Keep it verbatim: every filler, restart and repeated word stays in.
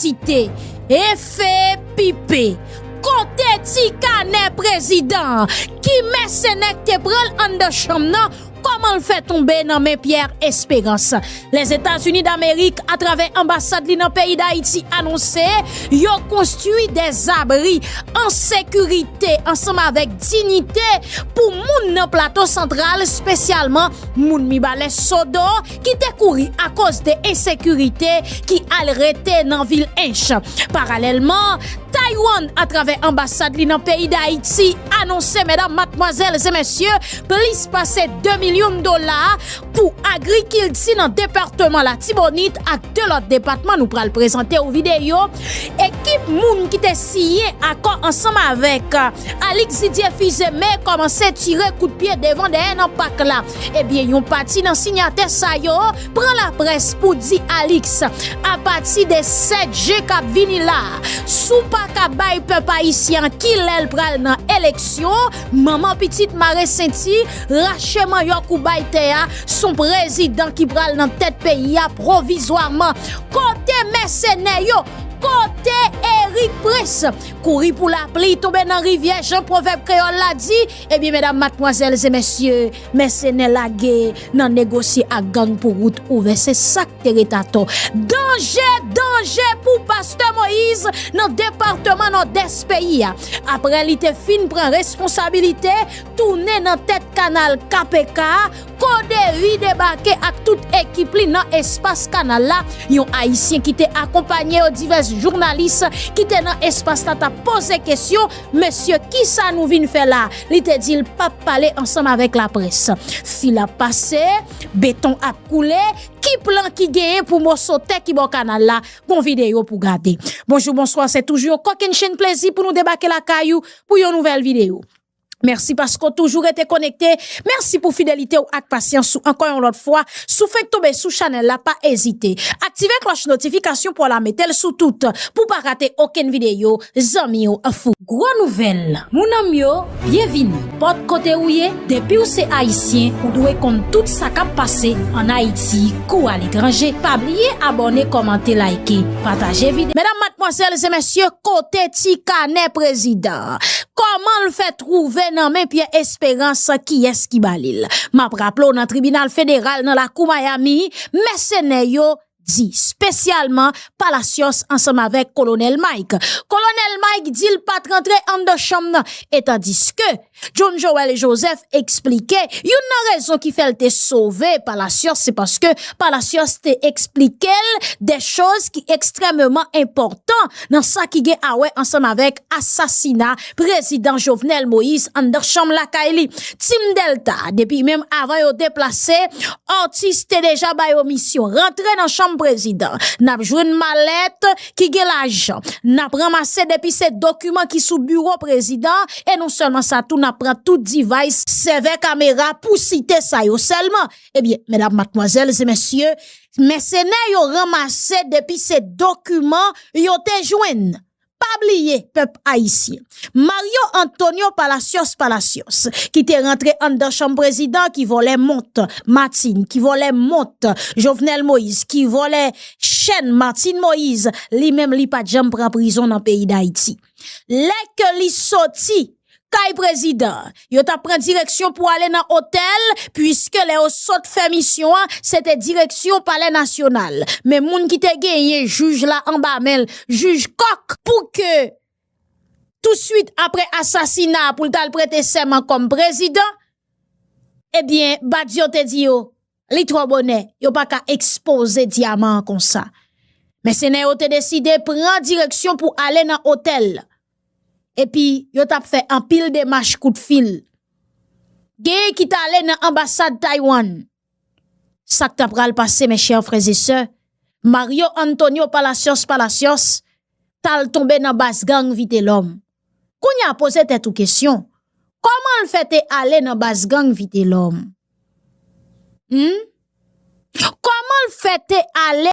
Ite, efe pipe. Kote ti kanè prezidan an? Ki mèsenè k te pran l anndan chanm nan? Kòman l fè tonbe nan men Pierre Espérance? Lèzetazini Damerik, atravè anbasad li nan peyi Dayiti, anonse yo konstwi dè zabri an sekirite ansanm avèk diyite pou moun nan Plato Santral, espesyalman moun Mibalè Sodo ki te kouri akoz de ensekirite ki al rete nan vil Ench. Paralèlman, Taiwan, atravè anbasad li nan peyi Dayiti, anonse, medam, madmwazèl e mesye, plis pase de milyon dola pou agrikilti nan depatman Latibonit ak de lòt depatman. Nou pral prezante w videyo ekip moun ki te siyen akò ansanm avèk Alix Didier Fils-Aimé kòmanse tire kout pye devan dèyè nan pak la. Ebyen, yon pati nan sinyatè sa yo pran laprès pou di Alix, apati de sèt jen k ap vini la, si w pa ka bay pèp ayisyen an kilè l pral nan eleksyon, manman pitit mare senti, rache manyòk ou bay tè a, s on prezidan ki pral nan tèt peyi a pwovizwaman. Kote mèsenè yo? Kote Erik Prince? Kouri pou lapli, tonbe nan rivyè, jan pwovèb kreyòl la di. Ebyen, medam, madmwazèl e mesye, mèsenè lage nan negosye ak gang pou wout ouvè. Se sa k te ret atò. Danje, danje pou pastè Moïse nan depatman Nòdès peyi a. Apre li te fin pran responsabilite, tounen nan tèt kanal K P K, Kodevi debake ak tout ekip li nan espas kanal la. Yon Ayisyen ki te akonpanye yo, divès jounalis ki te nan espas la t ap poze kesyon, mesye, kisa nou vin fè la? Li te di l p ap pale ansanm avèk laprès. Fil ap pase, beton ap koule, ki plan ki genyen pou moso tè ki bò kanal la? Gon videyo pou gade. Bonjou, bonswa, se toujou yon kokennchenn plezi pou nou debake lakay ou pou yon nouvèl videyo. Mèsi paske w toujou rete konekte. Mèsi pou fidelite w ak pasyans ou. Ankò yon lòt fwa, si w fenk tonbe sou chanèl la, pa ezite. Aktive klòch notifikasyon pou w la mete l sou tout, pou w pa rate okenn videyo, zanmi w fou. Gwo nouvèl, moun an m yo, byenvini. Pòt kote ou ye, depi w se Ayisyen, ou dwe konn tout sa k ap pase ann Ayiti kou aletranje. Pa bliye abòne, kòmante, like, pataje videyo. Medam, madmwazèl e mesye, kote ti kanè prezidan? Kòman l fè twouve nan men Pyè Esperans? Kiyès ki ba li l? M ap raple w, nan tribinal federal nan lakou Miami, mèsenè yo di, espesyalman Palacios ansanm avèk Kolonèl Mike. Kolonèl Mike di l pa t rantre anndan chanm nan, e tandiske John Joel Joseph eksplike youn nan rezon ki fè l te sove Palacios, se paske Palacios te eksplike l de choz ki ekstrèmeman enpòtan nan sa ki gen a wè ansanm avèk asasina prezidan Jovenel Moïse anndan chanm lakay li. Team Delta, depi menm avan yo deplase Ortiz, te deja ba yo misyon rantre nan chanm prezidan. N ap jwenn malèt ki gen lajan. N ap ranmase depi se dokiman ki sou biwo prezidan. E non sèlman sa, tou n ap pran tout device, sèvè, kamera, pou site sa yo sèlman. Ebyen, medam, madmwazèl e mesye, mèsenè yo ranmase depi se dokiman yo te jwenn. Pa bliye, pèp ayisyen, Mario Antonio Palacios Palacios, ki te rantre anndan chanm prezidan, ki vòlè mont Martine, ki vòlè mont Jovenel Moïse, ki vòlè chèn Martine Moïse, li menm li pa t janm pran prizon nan peyi Dayiti. Lè ke li soti kay prezidan, yo t ap pran direksyon pou ale nan otèl, piske lè yo sot fè misyon an, se te direksyon Palè Nasyonal. Men moun ki te genyen jij la anba men l, jij Kòk, pou ke touswit apre asasina pou l t al prete sèman kòm prezidan, ebyen, Badio te di yo, li twò bonè, yo pa ka ekspoze dyaman an konsa. Mèsenè yo te deside pran direksyon pou ale nan otèl. Epi, yo t ap fè anpil demach kout fil. Genyen ki t ale nan anbasad Taiwan. Sa k ta pral pase, mes chers frères et sœurs? Mario Antonio Palacios Palacios t al tonbe nan baz gang Vitelòm. Kounye a, poze tèt ou kesyon, kòman l fè te ale nan baz gang Vitelòm? Hmm? Kòman l fè te ale